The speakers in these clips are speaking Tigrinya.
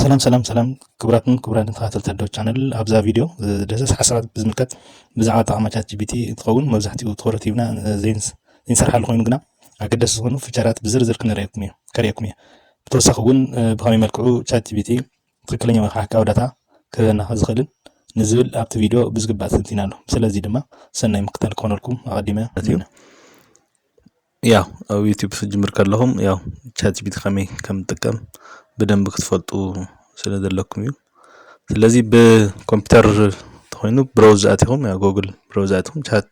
ሰላም ሰላም ሰላም ክቡራትን ክቡራትን ተኸታተልቲ ኣዶ ቻነል፣ ኣብዛ ቪድዮ ደሰስ ሓሳባት ብዝምልከት ብዛዕባ ኣጠቓቕማ ቻት ጂ ፒ ቲ እንትኸውን፣ መብዛሕትኡ ትኹረት ሂብና ዘይንስ- ዘይንሰርሓሉ ኮይኑ፣ ግና ኣገደስቲ ዝኾኑ ፊቸራት ብዝርዝር ክነርእየኩም እዩ ከርእየኩም እየ። ብተወሳኺ እውን ብኸመይ መልክዑ ቻት ጂ ፒ ቲ ትኽክለኛ ወይ ከዓ ሓቃዊ ዳታ ክህበና ዝኽእልን ንዝብል ኣብቲ ቪድዮ ብዝግባእ ተንቲና ኣሎ። ስለዚ ድማ ሰናይ ምክታል ክኾነልኩም ኣቐዲመ እትብና። ያው ኣብ ዩቲዩብ ክትጅምር ከለኹም ያው ቻት ጂ ፒ ቲ ከመይ ከም ትጥቀም ብደንብ ክትፈልጡ ስለ ዘለኩም እዩ። ስለዚ ብኮምፒውተር ተኾይኑ ብሮዝ ኣቲኹም፣ ያው ጎግል ብሮዝ ኣቲኹም ቻት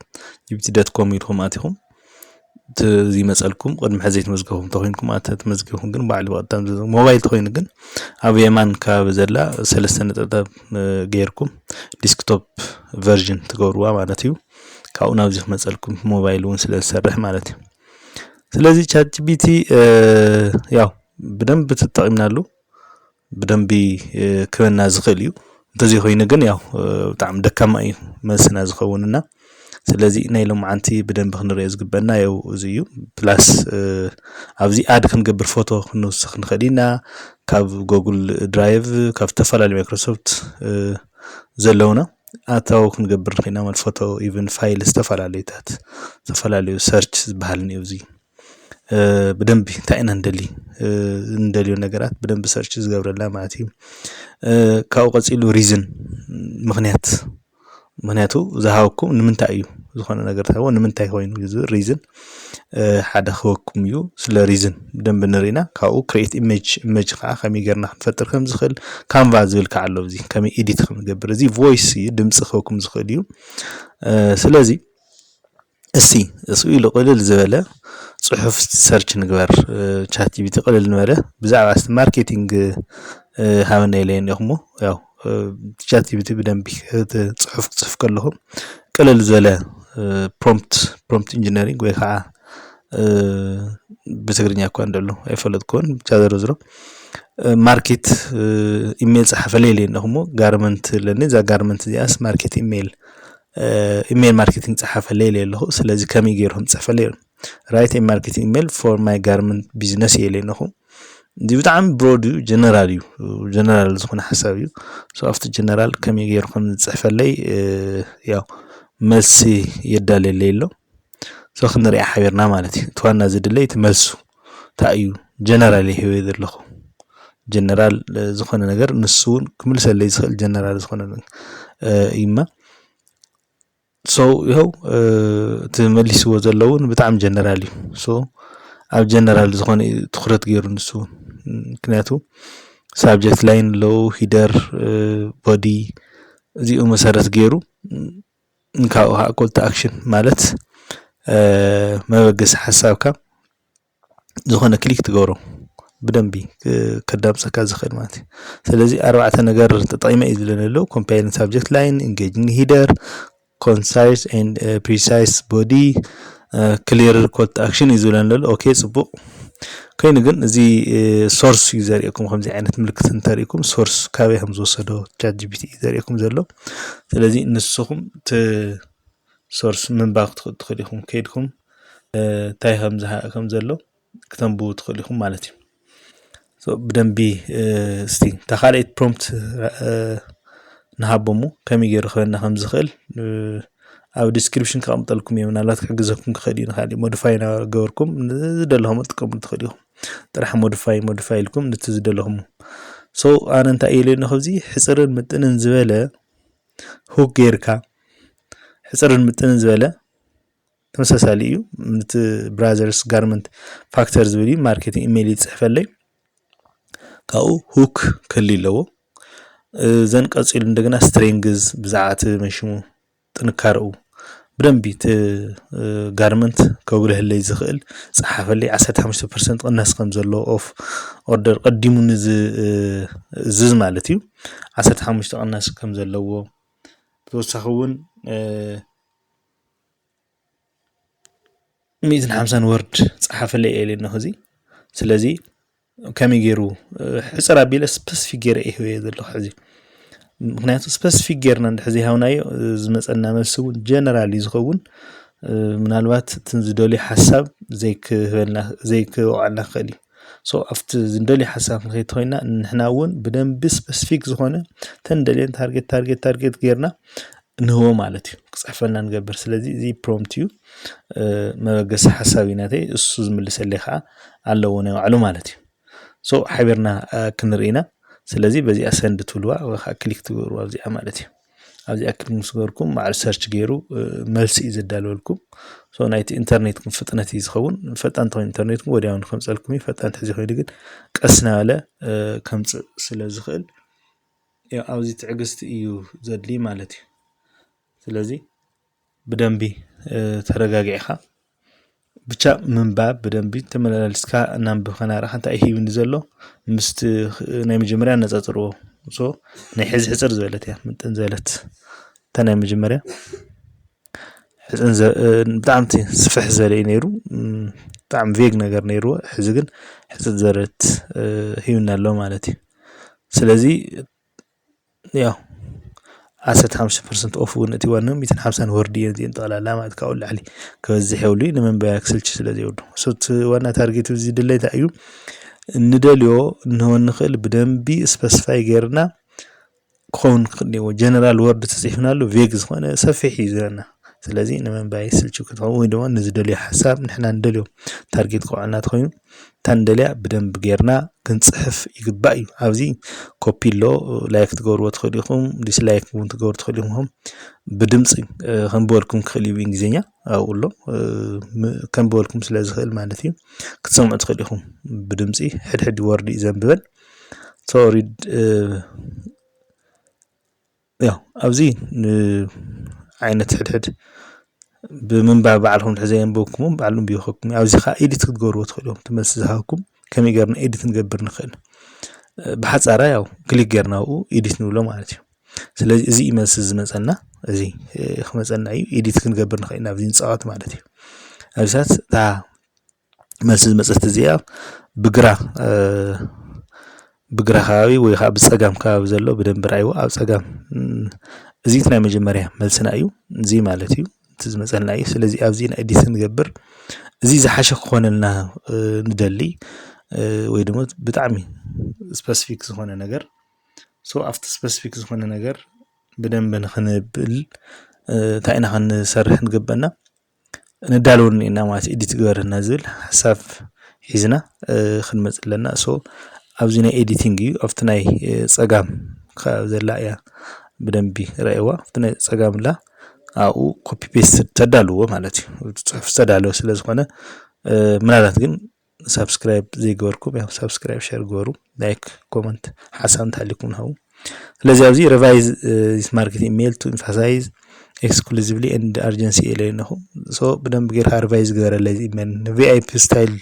ጂ ፒ ቲ ዶት ኮም ኢልኩም ኣቲኹም፣ እቲ ዝመፀልኩም፣ ቅድሚ ሕዚ ዘይተመዝገብኩም ተኾይንኩም፣ ኣተ ተመዝገብኩም ግን ባዕሉ ብቐጥታ ምስ- ሞባይል ተኾይኑ ግን ኣብ የማን ከባቢ ዘላ ሰለስተ ነጠብጣብ እ፣ ጌርኩም ዲስክቶፕ ቨርዥን ትገብርዋ ማለት እዩ። ካብኡ ናብዚ ክመፀልኩም ሞባይል እውን ስለ ዝሰርሕ ማለት እዩ። ስለዚ ቻት ጂ ፒ ቲ ያው ብደንብ ተጠቒምናሉ፣ ብደንቢ ክበና ዝኽእል እዩ። እንተዘይኮይኑ ግን ያው ብጣዕሚ ደካማ እዩ መልስና ዝኸውንና። ስለዚ ናይ ሎምዓንቲ ብደንቢ ክንሪኦ ዝግበና ያው እዚ እዩ። ፕላስ ኣብዚ ኣድ ክንገብር ፎቶ ክንውስኽ ንኽእል ኢና። ካብ ጎግል ድራይቭ፣ ካብ ዝተፈላለዩ ማይክሮሶፍት ዘለውና ኣታዊ ክንገብር ንኽእል ኢና ማለት ፎቶ፣ ኢቨን ፋይል፣ ዝተፈላለዩታት ዝተፈላለዩ ሰርች ዝበሃል እኒኦ። እዚ ብደንቢ እንታይ ኢና ንደሊ፣ እንደልዮ ነገራት ብደንቢ ሰርች ዝገብረላ ማለት እዩ። ካብኡ ቀፂሉ ሪዝን፣ ምኽንያት፣ ምኽንያቱ ዝሃበኩም ንምንታይ እዩ፣ ዝኾነ ነገር ትሃቦ ንምንታይ ኮይኑ እዩ ዝብል ሪዝን ሓደ ክህበኩም እዩ። ስለ ሪዝን ብደንቢ ንርኢና፣ ካብኡ ክሬት ኢሜጅ፣ ኢሜጅ ከዓ ከመይ ጌርና ክንፈጥር ከም ዝኽእል፣ ካንቫ ዝብል ከዓ ኣሎ፣ እዚ ከመይ ኤዲት ከም ዝገብር፣ እዚ ቮይስ እዩ፣ ድምፂ ክህበኩም ዝኽእል እዩ። ስለዚ እስቲ እሱ ኢሉ ቅልል ዝበለ ፅሑፍ ሰርች ንግበር። ቻት ጂ ፒ ቲ ቅልል ዝበለ ብዛዕባ እስቲ ማርኬቲንግ ሃበና ኢለ እኒኦኹሞ። ያው ቻት ጂ ፒ ቲ ብደንቢ እቲ ፅሑፍ ክፅሕፍ ከለኹም ቅልል ዝበለ ፕሮምፕት፣ ፕሮምፕት ኢንጂነሪንግ ወይ ከዓ ብትግርኛ እኳ እንደሎ ኣይፈለጥኩን፣ ብቻ ዘሮ ዝሮ ማርኬት ኢሜል ፀሓፈለይ ኢለ እኒኦኹሞ። ጋርመንት ኣለኒ፣ እዛ ጋርመንት እዚኣስ ማርኬት ኢሜል ኢሜል ማርኬቲንግ ፀሓፈለይ ኢለ ኣለኹ። ስለዚ ከመይ ገይርኩም ፅሕፈለይ? Write a marketing email for my garment business እየ ኢለ ኣለኹ። እዚ ብጣዕሚ ብሮድ እዩ፣ ጀነራል እዩ። ጀነራል ዝኾነ ሓሳብ እዩ። So ኣብቲ ጀነራል ከመይ ገይሩ ከም ዝፅሕፈለይ ያው መልሲ የዳልየለይ ኣሎ። So ክንሪኣ ሓቢርና ማለት እዩ። እቲ ዋና ዝድለይ እቲ መልሱ እንታይ እዩ? ጀነራል ይህበ ዘለኹ። ጀነራል ዝኾነ ነገር ንሱ እውን ክምልሰለይ ዝኽእል ጀነራል ዝኾነ እዩማ። So ይኸው እቲ መሊስዎ ዘሎ እውን ብጣዕሚ ጀነራል እዩ። So ኣብ ጀነራል ዝኾነ እዩ ትኹረት ገይሩ ንሱ እውን። ምክንያቱ ሳብጀክት ላይን ኣለዉ፣ ሂደር፣ ቦዲ፣ እዚኡ መሰረት ገይሩ ካብኡ ከዓ ኮል ቱ ኣክሽን ማለት መበገሲ ሓሳብካ ዝኾነ ክሊክ ትገብሮ ብደንቢ ከዳምፀካ ዝኽእል ማለት እዩ። ስለዚ ኣርባዕተ ነገር ተጠቂመ እዩ ዝብለኒ ኣሎ። ኮምፓይሊንግ ሳብጀክት ላይን፣ ኢንጌጂንግ ሂደር፣ ኮንሳይስ ኤንድ ፕሪሳይስ ቦዲ፣ ክሊር ኮል ቱ ኣክሽን እዩ ዝብለኒ ዘሎ። ኦኬ፣ ፅቡቅ ኮይኑ ግን እዚ ሶርስ እዩ ዘርእየኩም። ከምዚ ዓይነት ምልክት እንተርእይኩም ሶርስ ካበይ ከም ዝወሰዶ ቻት ጂ ፒ ቲ እዩ ዘርእየኩም ዘሎ። ስለዚ ንስኹም እቲ ሶርስ ምንባብ ክትኽእሉ ትኽእሉ ኢኹም። ከይድኩም እንታይ ከም ዝሃ- ከም ዘሎ ክተንብቡ ትኽእሉ ኢኹም ማለት እዩ። So ብደንቢ እስቲ እታ ካልኣይቲ ፕሮምፕት ንሃቦሙ ከመይ ገይሩ ክበና ከም ዝኽእል ኣብ ዲስክሪፕሽን ከቐምጠልኩም እየ። ምናልባት ክሕግዘኩም ክኽእል እዩ። ንካሊእ ሞዲፋይ እናገበርኩም ዝደለኹም ትጥቀምሉ ትኽእሉ ኢኹም። ጥራሕ ሞዲፋይ ሞዲፋይ ኢልኩም ነቲ ዝደለኹም። So ኣነ እንታይ እየ ኢለ ኣለኹ፣ እዚ ሕፅርን ምጥንን ዝበለ ሁክ ጌርካ፣ ሕፅርን ምጥንን ዝበለ ተመሳሳሊ እዩ። ነቲ ብራዘርስ ጋርመንት ፋክተር ዝብል እዩ፣ ማርኬቲንግ ኢሜይል ይፅሕፈለይ። ካብኡ ሁክ ክህሉ ኣለዎ። እዘን ቀፂሉ እንደገና ስትሬንግዝ፣ ብዛዕባ እቲ መሽሙ ጥንካረኡ ብደንቢ እቲ ጋርመንት ከጉልህለይ ዝኽእል ፀሓፈለይ። ዓሰርተ ሓሙሽተ ፐርሰንት ቅናስ ከም ዘለዎ ኦፍ ኦርደር ቀዲሙ ንዝእዝዝ ማለት እዩ። ዓሰርተ ሓሙሽተ ቅናስ ከም ዘለዎ፣ ብተወሳኺ እውን ሚእትን ሓምሳን ወርድ ፀሓፈለይ እየ ኢለ ኣለኹ። እዚ ስለዚ ከመይ ገይሩ ሕፅር ኣቢለ ስፐሲፊክ ገይረ እየ ህበዮ ዘለኹ ሕዚ። ምክንያቱ ስፐሲፊክ ገይርና እንድሕር ዘይሃብናዮ ዝመፀና መልሲ እውን ጀነራል እዩ ዝኸውን። ምናልባት እትን ዝደልዩ ሓሳብ ዘይክህበልና ዘይክወቅዐልና ክኽእል እዩ። So ኣብቲ ዝንደልዮ ሓሳብ ክንከይድ ተኮይና ንሕና እውን ብደንቢ ስፐሲፊክ ዝኾነ ተንደልየን ታርጌት ታርጌት ታርጌት ጌርና ንህቦ ማለት እዩ፣ ክፅሕፈልና ንገብር። ስለዚ እዚ ፕሮምፕት እዩ፣ መበገሲ ሓሳብ እዩ ናተይ። እሱ ዝምልሰለይ ከዓ ኣለዎ ናይ ባዕሉ ማለት እዩ። So ሓቢርና ክንርኢ ኢና። ስለዚ በዚኣ ሰንድ ትብልዋ ወይ ከዓ ክሊክ ትገብርዋ ኣብዚኣ ማለት እዩ። ኣብዚኣ ክሊክ ምስ ገበርኩም ማዕሪ ሰርች ገይሩ መልሲ እዩ ዘዳልወልኩም። So ናይቲ ኢንተርኔትኩም ፍጥነት እዩ ዝኸውን። ፈጣን ተኾይኑ ኢንተርኔትኩም ወዲያው ከምፀልኩም እዩ። ፈጣን ተሕዚ ኮይኑ ግን ቀስ እናበለ ከምፅእ ስለ ዝኽእል ኣብዚ ትዕግስቲ እዩ ዘድሊ ማለት እዩ። ስለዚ ብደንቢ ተረጋጊዕካ ብቻ ምንባብ ብደንቢ ተመላሊስካ እናንብብ ከናርኻ እንታይ ሂብኒ ዘሎ ምስቲ ናይ መጀመርያ ኣነፃፅርዎ። So ናይ ሕዚ ሕፅር ዝበለት እያ፣ ምጥን ዝበለት እታ ናይ መጀመርያ ሕፅን ብጣዕሚ ስፍሕ ዘለ እዩ ነይሩ። ብጣዕሚ ቬግ ነገር ነይርዎ። ሕዚ ግን ሕፅር ዘረት ሂብና ኣሎ ማለት እዩ። ስለዚ ያው ዓሰርተ ሓሙሽተ ፐርሰንት ኦፍ እውን እቲ ዋና ሚትን ሓምሳን ወርድ እየን እዚአን ጠቕላላ ማለት ካብኡ ላዕሊ ክበዝሕ የብሉ እዩ። ንመንበያ ክስልች ስለ ዘይብሉ እቲ ዋና ታርጌት እዚ ድለይ እንታይ እዩ? ንደልዮ እንሆን ንኽእል ብደንቢ ስፐስፋይ ገይርና ክኸውን ክኽእል እዎ። ጀነራል ወርድ ተፅሒፍናሉ ቬግ ዝኾነ ሰፊሕ እዩ ዝለና። ስለዚ ንመንባይ ስልችው ክትኸውን ወይ ድማ ንዝደልዮ ሓሳብ ንሕና ንደልዮ ታርጌት ክውዕልና ተኮይኑ እታ ንደልያ ብደንብ ጌርና ክንፅሕፍ ይግባእ እዩ። ኣብዚ ኮፒ ኣሎ፣ ላይክ ትገብርዎ ትኽእሉ ኢኹም፣ ዲስላይክ እውን ትገብሩ ትኽእሉ ኢኹም። ብድምፂ ከንብበልኩም ክኽእል እዩ ብእንግሊዝኛ ኣብኡ ኣሎ፣ ከንብበልኩም ስለ ዝኽእል ማለት እዩ። ክትሰምዑ ትኽእሉ ኢኹም ብድምፂ ሕድሕድ ወርድ እዩ ዘንብበን። ሶ ሪድ ያው ኣብዚ ዓይነት ሕድሕድ ብምንባብ ባዕልኹም ድሕሪ ዘየንበብኩሞ ባዕሉ እንብይኸኩም ኣብዚ ከዓ ኤዲት ክትገብርዎ ትኽእሉ እዮም። ትመስል ዝሃብኩም ከመይ ገርና ኤዲት ንገብር ንኽእል ብሓፃራ ያው ክሊክ ገርና ብኡ ኤዲት ንብሎ ማለት እዩ። ስለዚ እዚ እዩ መልሲ ዝመፀና፣ እዚ ክመፀና እዩ። ኤዲት ክንገብር ንኽእል ናብዚ ንፃወት ማለት እዩ። ኣብዚ ሰዓት እታ መልሲ ዝመፀት እዚኣ ብግራ ብግራ ከባቢ ወይ ከዓ ብፀጋም ከባቢ ዘሎ ብደንብ ርኣይዎ። ኣብ ፀጋም እዚ እቲ ናይ መጀመርያ መልስና እዩ፣ እዚ ማለት እዩ እቲ ዝመፀልና እዩ። ስለዚ ኣብዚ ናይ ኤዲት ንገብር፣ እዚ ዝሓሸ ክኾነልና ንደሊ ወይ ድማ ብጣዕሚ ስፐሲፊክ ዝኾነ ነገር። ሶ ኣብቲ ስፐሲፊክ ዝኾነ ነገር ብደንብ ንክንብል እንታይ ኢና ክንሰርሕ ንግበና? ነዳልወኒ ኢና ማለት ኤዲት ግበረና ዝብል ሓሳብ ሒዝና ክንመፅ ኣለና። ሶ ኣብዚ ናይ ኤዲቲንግ እዩ። ኣብቲ ናይ ፀጋም ከባቢ ዘላ እያ ብደንቢ ረእይዋ። ኣብቲ ናይ ፀጋም ላ ኣብኡ ኮፒ ፔስት ተዳልዎ ማለት እዩ። እቲ ፅሑፍ ዝተዳለወ ስለ ዝኾነ ምናልባት ግን ሳብስክራይብ ዘይገበርኩም ያው ሳብስክራይብ ሸር ግበሩ፣ ላይክ ኮመንት ሓሳብ እንተሃልኩም ንሃው። ስለዚ ኣብዚ revise this market email to emphasize exclusively and urgency ኢለ ኣለኹ። So ብደንብ ጌርካ ሪቫይዝ ግበረለይ እዚ ኢሜል። ቪኣይፒ ስታይል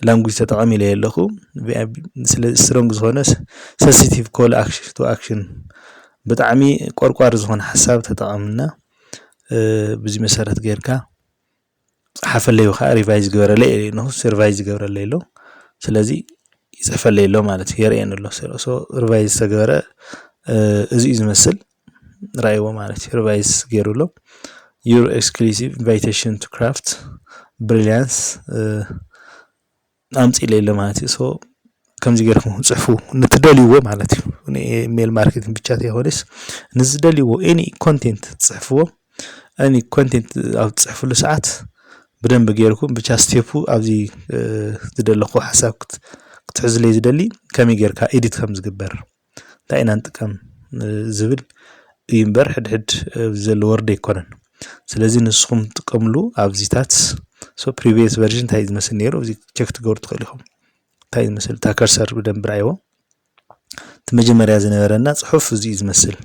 ላንጉጅ ተጠቐም ኢለ ኣለኹ። ስለዚ ስትሮንግ ዝኾነ sensitive call to action ብጣዕሚ ቆርቋሪ ዝኾነ ሓሳብ ተጠቐምና። ብዚ መሰረት ጌርካ ፀሓፈለይ ከዓ ሪቫይዝ ግበረለይ ኢለ ኣለኹ። ሪቫይዝ ይገብረለይ ኣሎ። ስለዚ ይፅሕፈለይ ኣሎ ማለት እዩ፣ የርእየን ኣሎ። ሪቫይዝ ዝተገበረ እዚ እዩ ዝመስል፣ ራእይዎ ማለት እዩ። ሪቫይዝ ገይሩ ኣሎ። Your exclusive invitation to craft brilliance ኣምፂለይ ኣሎ ማለት እዩ። ከምዚ ገይርኩም ፅሕፉ ንትደልይዎ ማለት እዩ። ኢሜል ማርኬቲንግ ብቻ ተይኮነስ ንዝደልይዎ ኤኒ ኮንቴንት ፅሕፍዎ። ኤኒ ኮንቴንት ኣብ ትፅሕፍሉ ሰዓት ብደንብ ገይርኩም ብቻ ስቴፑ ኣብዚ ዝደለኹ ሓሳብ ክትሕዝለይ ዝደሊ ከመይ ጌርካ ኤዲት ከም ዝግበር እንታይ ኢና ንጥቀም ዝብል እዩ እምበር ሕድሕድ ዘሎ ወርድ ኣይኮነን። ስለዚ ንስኹም ትጥቀምሉ ኣብዚታት previous version እንታይ ዝመስል ነይሩ እዚ ቸክ ትገብሩ ትኽእሉ ኢኹም። እንታይ ዝመስል እታ ከርሰር ብደንብ ርኣይዎ። እቲ መጀመርያ ዝነበረና ፅሑፍ እዚ እዩ ዝመስል።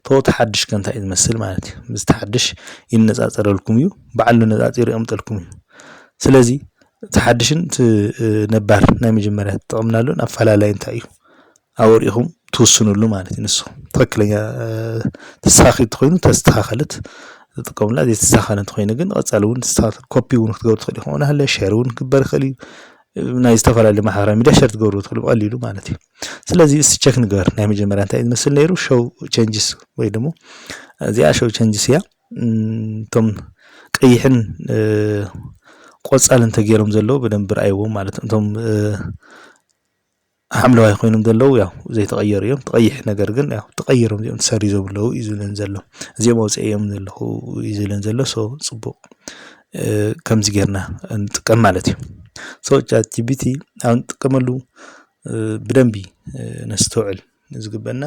ተወ ተሓድሽ ከ እንታይ እዩ ዝመስል ማለት እዩ። ምስ ተሓድሽ ይነፃፀረልኩም እዩ፣ ባዕሉ ነፃፂሩ የቕምጠልኩም እዩ። ስለዚ እቲ ሓድሽን እቲ ነባር ናይ መጀመርያ ተጠቕምናሉን ኣፈላላይ እንታይ እዩ ኣብኡ ሪኢኹም ትውስኑሉ ማለት እዩ። ንስኹም ትኽክለኛ ተስተኻኺል ተኮይኑ ተስተኻኸለት ትጥቀሙላ፣ ዘይተስተኻኸለ እንተኮይኑ ግን ቀፃሊ እውን ኮፒ እውን ክትገብሩ ትኽእሉ ኢኹም። ናሃለ ሸር እውን ክግበር ይኽእል እዩ። ናይ ዝተፈላለዩ ማሕበራዊ ሚዲያ ሸር ትገብሩ ትኽእሉ ብቐሊሉ ማለት እዩ። ስለዚ እስቲ ቸክ ንገበር። ናይ መጀመርያ እንታይ ዝመስል ነይሩ? ሾው ቸንጅስ ወይ ደግሞ እዚኣ ሾው ቸንጅስ እያ። እቶም ቀይሕን ቆፃል እንተገይሮም ዘለዉ ብደንብ ርኣይዎም ማለት እቶም ሓምለዋይ ኮይኖም ዘለዉ ያው ዘይተቐየሩ እዮም። ትቐይሕ ነገር ግን ያው ተቐይሮም እዚኦም ተሰሪዞም ኣለዉ እዩ ዝብለን ዘሎ። እዚኦም ኣውፅአ እዮም ዘለኹ እዩ ዝብለን ዘሎ። So ፅቡቕ ከምዚ ጌርና ንጥቀም ማለት እዩ። So ቻት ጂቢቲ ኣብ ንጥቀመሉ ብደንቢ ነስተውዕል ዝግበና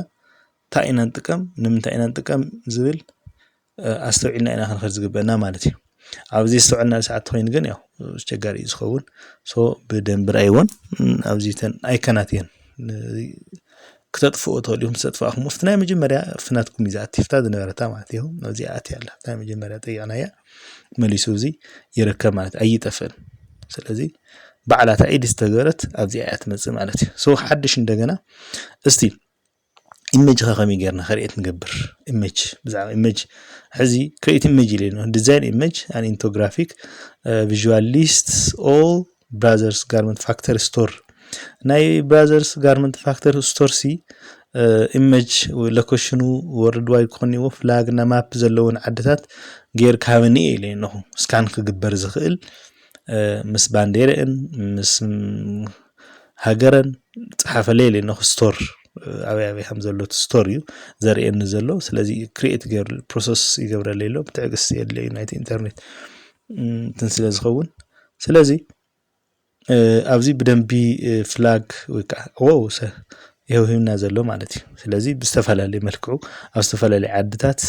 እንታይ ኢና ንጥቀም፣ ንምንታይ ኢና ንጥቀም ዝብል ኣስተውዒልና ኢና ክንኸድ ዝግበና ማለት እዩ። ኣብዚ ዝተውዕልና ሰዓት ተኮይኑ ግን ያው ኣስቸጋሪ እዩ ዝኸውን። So ብደንቢ ርኣይዎን ኣብዚ ተን ኣይከናት እየን ክተጥፍኦ ትኽእል ኢኹም። ዝተጥፋእኹም ኣብቲ ናይ መጀመርያ ፍናትኩም እዩ ዝኣቲ፣ ፍታ ዝነበረታ ማለት እዩ። ኣብዚ ኣቲ ኣላ ናይ መጀመርያ ጠይቕናያ መሊሱ እዚ ይርከብ ማለት ኣይጠፍእን። ስለዚ ባዕላታ ኤዲት ዝተገበረት ኣብዚ እያ ትመፅእ ማለት እዩ። So ሓድሽ እንደገና እስቲ ኢሜጅ ከ ከመይ ጌርና ክርኤት ንገብር? ኢሜጅ ብዛዕባ ኢሜጅ ሕዚ ክሬት ኢሜጅ ኢለ ነው ዲዛይን ኢሜጅ and ኢንፎግራፊክ ቪዥዋል ሊስት ኦል ብራዘርስ ጋርመንት ፋክተሪ ስቶር ናይ ብራዘርስ ጋርመንት ፋክተሪ ስቶር ሲ ኢሜጅ ሎኬሽኑ ወርልድ ዋይድ ክኾን ዎ ፍላግ እና ማፕ ዘለውን ዓድታት ጌር ካበኒ ኢለ ኣለኹ ስካን ክግበር ዝኽእል ምስ ባንዴረአን ምስ ሃገረን ጸሓፈለይ ኢለ ኣለኹ። ስቶር ኣበይ ኣበይ ከም ዘሎ እቲ ስቶር እዩ ዘርእየኒ ዘሎ። ስለዚ ክሪኤት ገይሩ ፕሮሰስ ይገብረለይ ኣሎ ብትዕግስቲ የድልዮ እዩ ናይቲ ኢንተርኔት እንትን ስለ ዝኸውን። ስለዚ ኣብዚ ብደንቢ ፍላግ ወይ ከዓ ዎ ይኸው ሂብና ዘሎ ማለት እዩ። ስለዚ ብዝተፈላለየ መልክዑ ኣብ ዝተፈላለዩ ዓድታት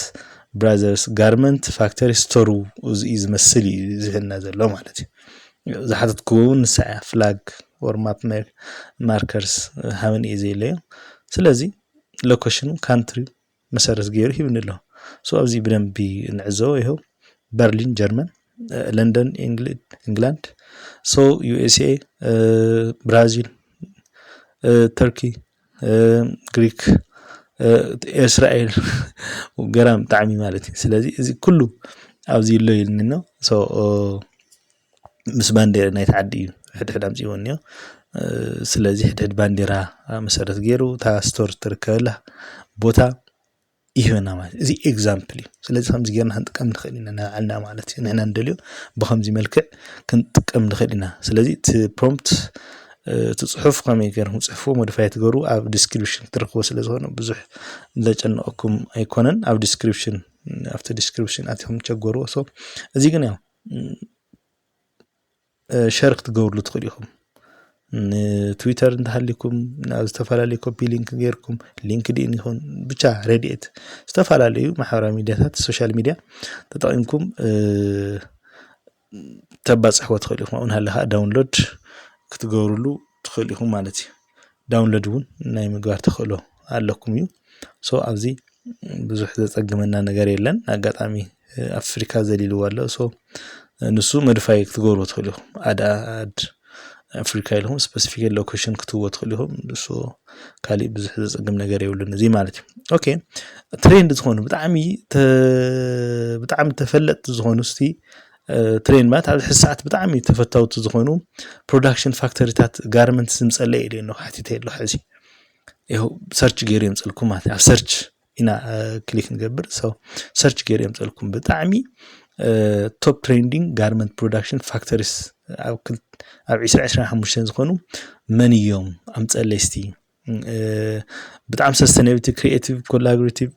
ብራዘርስ ጋርመንት ፋክተሪ ስቶሩ እዚ እዩ ዝመስል እዩ ዝህልና ዘሎ ማለት እዩ። ዝሓተትክዎ እውን ንሳ እያ ፍላግ or map markers ሃበን እየ ዘየለዮ። ስለዚ ሎኬሽኑ ካንትሪ መሰረት ገይሩ ሂብኒ ኣሎ። So ኣብዚ ብደንቢ ንዕዘቦ ይኸው በርሊን ጀርመን፣ ለንደን ኢንግላንድ፣ so ዩ ኤስ ኤ፣ ብራዚል፣ ተርኪ፣ ግሪክ፣ እስራኤል ገራም ብጣዕሚ ማለት እዩ። ስለዚ እዚ ኩሉ ኣብዚ ኣሎ ኢልኒ ነው። So ምስ ባንዴራ ናይቲ ዓዲ እዩ ሕድሕድ ኣምፅእዎ እኒኦ። ስለዚ ሕድሕድ ባንዴራ መሰረት ገይሩ እታ ስቶር ትርከበላ ቦታ ይህበና ማለት እዚ ኤግዛምፕል እዩ። ስለዚ ከምዚ ጌርና ክንጥቀም ንኽእል ኢና ንባዕልና ማለት እዩ። ንሕና ንደልዮ ብከምዚ መልክዕ ክንጥቀም ንኽእል ኢና። ስለዚ እቲ ፕሮምፕት እቲ ፅሑፍ ከመይ ገርኩም ፅሕፍዎ ሞዲፋይ ትገብሩ ኣብ ዲስክሪፕሽን ክትረኽቦ ስለ ዝኾነ ብዙሕ ዘጨንቐኩም ኣይኮነን። ኣብ ዲስክሪፕሽን ኣብቲ ዲስክሪፕሽን ኣቲኹም ቸገርዎ። So እዚ ግን ያው ሸር ክትገብርሉ ትኽእሉ ኢኹም። ንትዊተር እንተሃሊኩም ናብ ዝተፈላለዩ ኮፒ ሊንክ ጌርኩም ሊንክድኢን ይኹን ብቻ ሬድኤት ዝተፈላለዩ ማሕበራዊ ሚዲያታት ሶሻል ሚዲያ ተጠቒምኩም ተባፅሕዎ ትኽእሉ ኢኹም። ኣብኡ ንሃለ ከዓ ዳውንሎድ ክትገብርሉ ትኽእሉ ኢኹም ማለት እዩ። ዳውንሎድ እውን ናይ ምግባር ተኽእሎ ኣለኩም እዩ። So ኣብዚ ብዙሕ ዘፀግመና ነገር የለን። ኣጋጣሚ ኣፍሪካ ዘሊልዎ ኣሎ። So ንሱ ሞዲፋይ ክትገብርዎ ትኽእሉ ኢኹም። ኣድ ኣድ ኣፍሪካ ኢልኩም ስፐሲፊክ ሎኬሽን ክትህብዎ ትኽእሉ ኢኹም። ንሱ ካሊእ ብዙሕ ዘፀግም ነገር የብሉን እዚ ማለት እዩ። ኦኬ ትሬንድ ዝኾኑ ብጣዕሚ ብጣዕሚ ተፈለጥቲ ዝኾኑ እስቲ ትሬንድ ማለት ኣብዚ ሕዚ ሰዓት ብጣዕሚ ተፈታውቲ ዝኾኑ ፕሮዳክሽን ፋክተሪታት ጋርመንት ዝምፀለይ ኢለ ኖ ሓቲተ ኣሎ ሕዚ ይኸው ሰርች ገይሩ የምፀልኩም ማለት እዩ። ኣብ ሰርች ኢና ክሊክ ንገብር። So ሰርች ገይሩ የምፀልኩም ብጣዕሚ ቶፕ ትሬንዲንግ ጋርመንት ፕሮዳክሽን ፋክተሪስ ኣብ ዕስራ ዕስራ ሓሙሽተ ዝኾኑ መን እዮም ኣምፀለይ እስቲ። ብጣዕሚ ሰስተናብሊቲ ክሪኤቲቭ ኮላቦሬቲቭ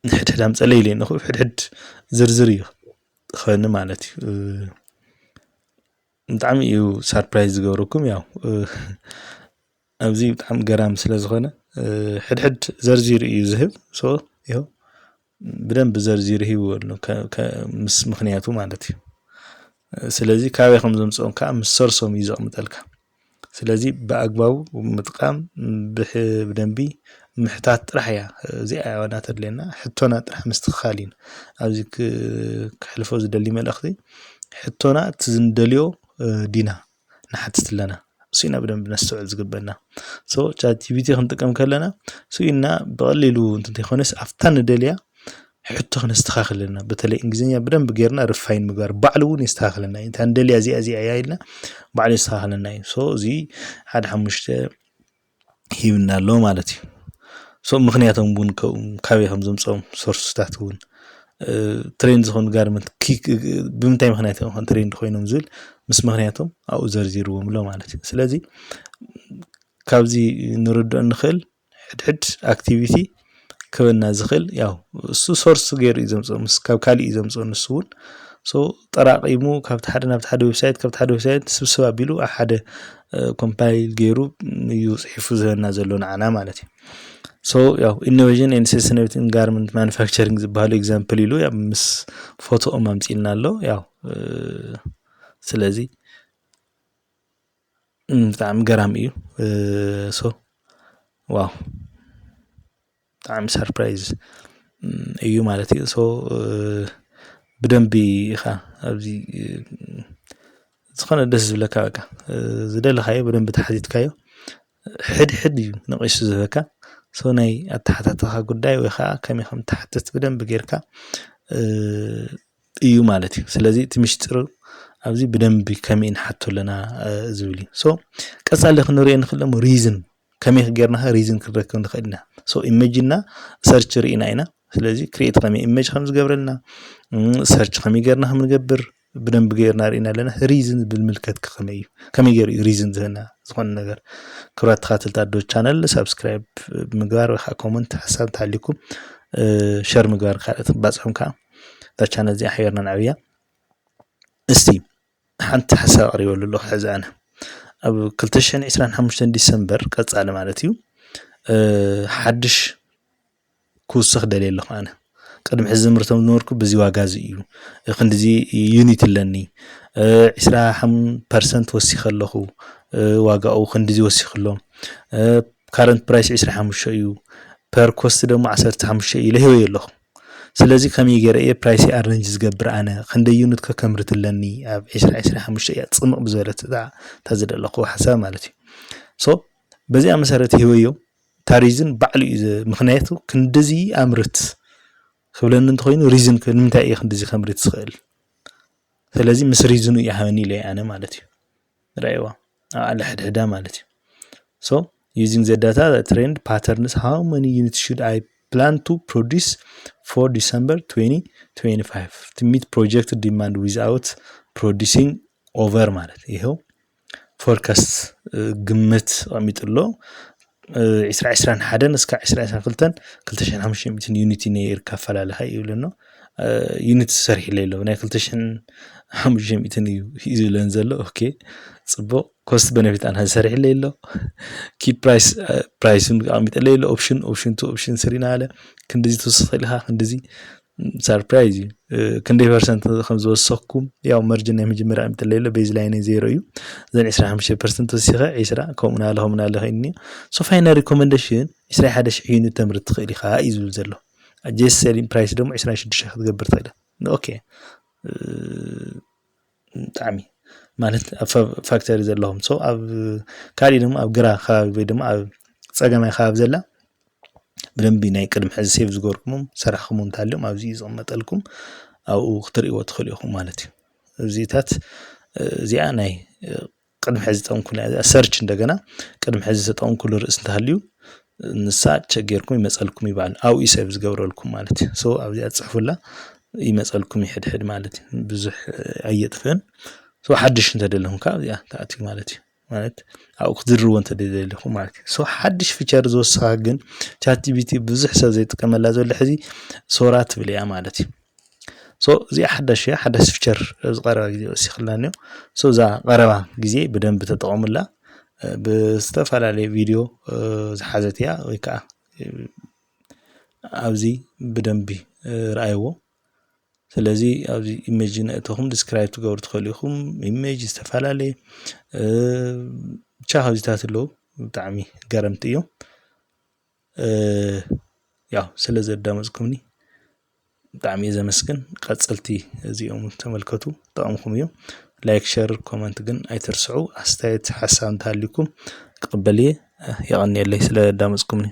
ንሕድሕድ ኣምፀለይ ኢለ ንኽእል ሕድሕድ ዝርዝር እዩ ክኸኒ ማለት እዩ። ብጣዕሚ እዩ ሳርፕራይዝ ዝገብረኩም ያው ኣብዚ ብጣዕሚ ገራሚ ስለ ዝኾነ ሕድሕድ ዘርዚሩ እዩ ዝህብ። So ይኸው ብደንብ ዘርዚሩ ሂብዎ ኣሎ ምስ ምኽንያቱ ማለት እዩ። ስለዚ ካበይ ከም ዘምፅኦም ከዓ ምስ ሰርሶም እዩ ዘቕምጠልካ። ስለዚ ብኣግባቡ ምጥቃም ብደንቢ ምሕታት ጥራሕ እያ። እዚኣ ዋና ተድልየና ሕቶና ጥራሕ ምስትኽኻል እዩ። ኣብዚ ክሕልፎ ዝደሊ መልእኽቲ ሕቶና እቲ ዝንደልዮ ዲና ንሓትት ኣለና። እሱ ኢና ብደንብ ነስተውዕል ዝግበና። So ቻት ጂቢቲ ክንጥቀም ከለና ስኢና ብቐሊሉ እንተይኮነስ ኣብታ ንደልያ ሕቶ ክነስተኻኽል ኣለና። በተለይ እንግሊዝኛ ብደንብ ጌርና ርፋይን ምግባር ባዕሉ እውን የስተኻኽለና እዩ። እንታ ንደልያ እዚኣ እዚኣ እያ ኢልና ባዕሉ የስተኻኽለና እዩ። So እዚ ሓደ ሓሙሽተ ሂብና ኣሎ ማለት እዩ። So ምኽንያቶም እውን ካበይ ከም ዘምፅኦም ሶርስታት እውን ትሬንድ ዝኾኑ ጋርመንት ብምንታይ ምኽንያት እዮም ትሬንድ ኮይኖም ዝብል ምስ ምኽንያቶም ኣብኡ ዘርዚርዎም ኣሎ ማለት እዩ። ስለዚ ካብዚ ንርድኦ እንኽእል ሕድሕድ ኣክቲቪቲ ክበና ዝኽእል ያው እሱ ሶርስ ገይሩ እዩ ዘምፅኦ ምስ ካብ ካሊእ እዩ ዘምፅኦ ንሱ እውን so ጠራቂሙ ካብቲ ሓደ ናብቲ ሓደ ዌብሳይት ካብቲ ሓደ ዌብሳይት ስብስብ ኣቢሉ ኣብ ሓደ ኮምፓይል ገይሩ እዩ ፅሒፉ ዝህበና ዘሎ ንዓና ማለት እዩ so ያው innovation and sustainability in garment manufacturing ዝበሃሉ example ኢሉ ምስ ፎቶኦም ኣምፂልና ኣሎ ያው ስለዚ ብጣዕሚ ገራሚ እዩ so wow ብጣዕሚ ሰርፕራይዝ እዩ ማለት እዩ so ብደንቢ ኢኻ ኣብዚ ዝኾነ ደስ ዝብለካ በቃ ዝደለኻዮ ብደንቢ ተሓቲትካዮ ሕድሕድ እዩ ነቒሱ ዝህበካ so ናይ ኣተሓታትኻ ጉዳይ ወይ ከዓ ከመይ ከም ትሓትት ብደንቢ ጌርካ እዩ ማለት እዩ ስለዚ እቲ ምሽጢር ኣብዚ ብደንቢ ከመይ ንሓቶ ኣለና ዝብል እዩ so ቀፃሊ ክንሪኦ ንክእል ሞ reason ከመይ ጌርና reason ክንረክብ ንክእል ኢና so image ና search ርኢና ኢና ስለዚ create ከመይ image ከም ዝገብረልና search ከመይ ጌርና ከም ንገብር ብደንብ ጌርና ርኢና ኣለና reason ዝብል ምልከት ከመይ እዩ ከመይ ገይሩ እዩ reason ዝህበና ዝኾነ ነገር ክብራት ተኻተልቲ ኣዶ channel subscribe ብምግባር ወይ ከዓ comment ሓሳብ እንተሃልዩኩም share ምግባር ካልኦት ክባፅሖም ከዓ እዛ channel እዚኣ ሓቢርና ንዓብያ እስቲ ሓንቲ ሓሳብ ኣቕሪበሉ ኣለኹ ሕዚ ኣነ ኣብ ክልተ ሽሕን ዕስራን ሓሙሽተን ዲሰምበር ቀፃሊ ማለት እዩ ሓድሽ ክውስኽ ደልየ ኣለኹ ኣነ ቅድሚ ሕዚ ዝምርቶም ዝነበርኩ በዚ ዋጋ እዚ እዩ ክንዲዚ unit ኣለኒ ዕስራ ፐርሰንት ወሲኸ ኣለኹ ዋጋኡ ክንዲዚ ወሲኹ ኣሎ current price ዕስራ ሓሙሽተ እዩ per cost ደሞ ዓሰርተ ሓሙሽተ ኢለ ሂበዮ ኣለኹ ስለዚ ከመይ ገይረ እየ price ኣረንጅ ዝገብር ኣነ ክንደይ unit ከ ከምርት ኣለኒ ኣብ ዕስራ ዕስራ ሓሙሽተ እያ ፅምቕ ብዝበለት እታ ዝደለኹ ሓሳብ ማለት እዩ so በዚኣ መሰረት ሂበዮ እታ reason ባዕሉ እዩ ምክንያቱ ክንድዚ ኣምርት ክብለኒ እንተኮይኑ reason ንምንታይ እየ ክንድዚ ከምርት ዝኽእል ስለዚ ምስ reason ኡ ይሃበኒ ኢለ ኣነ ማለት እዩ ረእዋ ኣለ ሕድሕዳ ማለት እዩ so using the data trend patterns how many units should I plan to produce for December twenty twenty-five to meet projected demand without producing over ማለት ይኸው forecast ግምት ኣቐሚጡ ኣሎ ዕስራ ዕስራን ሓደን እስካብ ዕስራ ዕስራን ክልተን ክልተ ሽሕን ሓሙሽተ ሚእትን unit ነይር ካፈላለኻ ይብለኖ unit ሰሪሕለ ኣሎ ናይ ክልተ ሽሕን ሓሙሽተ ሚእትን እዩ ዝብለን ዘሎ okay ፅቡቕ cost benefit ኣናሊሲስ ሰሪሕለ ኣሎ key price price ን ኣቐሚጠለ ኣሎ option option to option ስሪና ኣለ ክንድዚ ትውስኽ ኢልካ ክንድዚ surprise እዩ ክንደይ percent ከም ዝወሰኩም ያው margin ናይ መጀመርያ ኣቐሚጠለ ኣሎ baseline ዜሮ እዩ ዘን ዕስራ ሓሙሽተ percent ወሲኸ ዕስራ ከምኡ ናለ ከምኡ ናለ ከይኒ so final recommendation ዕስራ ሓደ ሽሕ unit ተምርት ትኽእል ኢኻ እዩ ዝብል ዘሎ adjusted selling price ደሞ ዕስራ ሽዱሽተ ክትገብር ትኽእል okay ብጣዕሚ ማለት ኣብ factory ዘለኹም so ኣብ ካሊእ ድማ ኣብ ግራ ከባቢ ወይ ድማ ኣብ ፀገማይ ከባቢ ዘላ ብደንቢ ናይ ቅድሚ ሕዚ save ዝገበርኩሞም ዝሰራሕኩሞም እንተሃልዮም ኣብዚ እዩ ዝቕመጠልኩም ኣብኡ ክትርእይዎ ትኽእሉ ኢኹም ማለት እዩ እዚታት እዚኣ ናይ ቅድሚ ሕዚ ጠንኩላ search እንደገና ቅድሚ ሕዚ ተጠንኩሉ ርእስ እንተሃልዩ ንሳ check ጌርኩም ይመፀልኩም ይበሃል ኣብኡ እዩ save ዝገብረልኩም ማለት እዩ so ኣብዚኣ ፅሕፉላ ይመፀልኩም ይሕድሕድ ማለት እዩ ብዙሕ ኣየጥፍእን so ሓድሽ እንተደለኹም ከዓ ኣብዚኣ ተኣትዩ ማለት እዩ ማለት ኣብኡ ክትዝርዎ እንተደለኹም ማለት እዩ so ሓድሽ feature ዝወሰኻ ግን ChatGPT ብዙሕ ሰብ ዘይጥቀመላ ዘሎ ሕዚ ሶራ ትብል እያ ማለት እዩ so እዚኣ ሓዳሽ እያ ሓዳሽ feature ኣብዚ ቀረባ ግዜ ወሲኽላኒ so እዛ ቀረባ ግዜ ብደንብ ተጠቐሙላ ብዝተፈላለየ ቪድዮ ዝሓዘት እያ ወይ ከዓ ኣብዚ ብደንቢ ረኣይዎ ስለዚ ኣብዚ image ነእተኹም describe ትገብሩ ትኽእሉ ኢኹም image ዝተፈላለየ ብቻ ካብዚታት ኣለዉ ብጣዕሚ ገረምቲ እዮም ያው ስለ ዘዳመፅኩምኒ ብጣዕሚ እየ ዘመስግን ቀፅልቲ እዚኦም ተመልከቱ ጠቕምኩም እዩ like share comment ግን ኣይትርስዑ ኣስተያየት ሓሳብ እንተሃልዩኩም ክቕበል እየ የቐንየለይ ስለ ኣዳመፅኩምኒ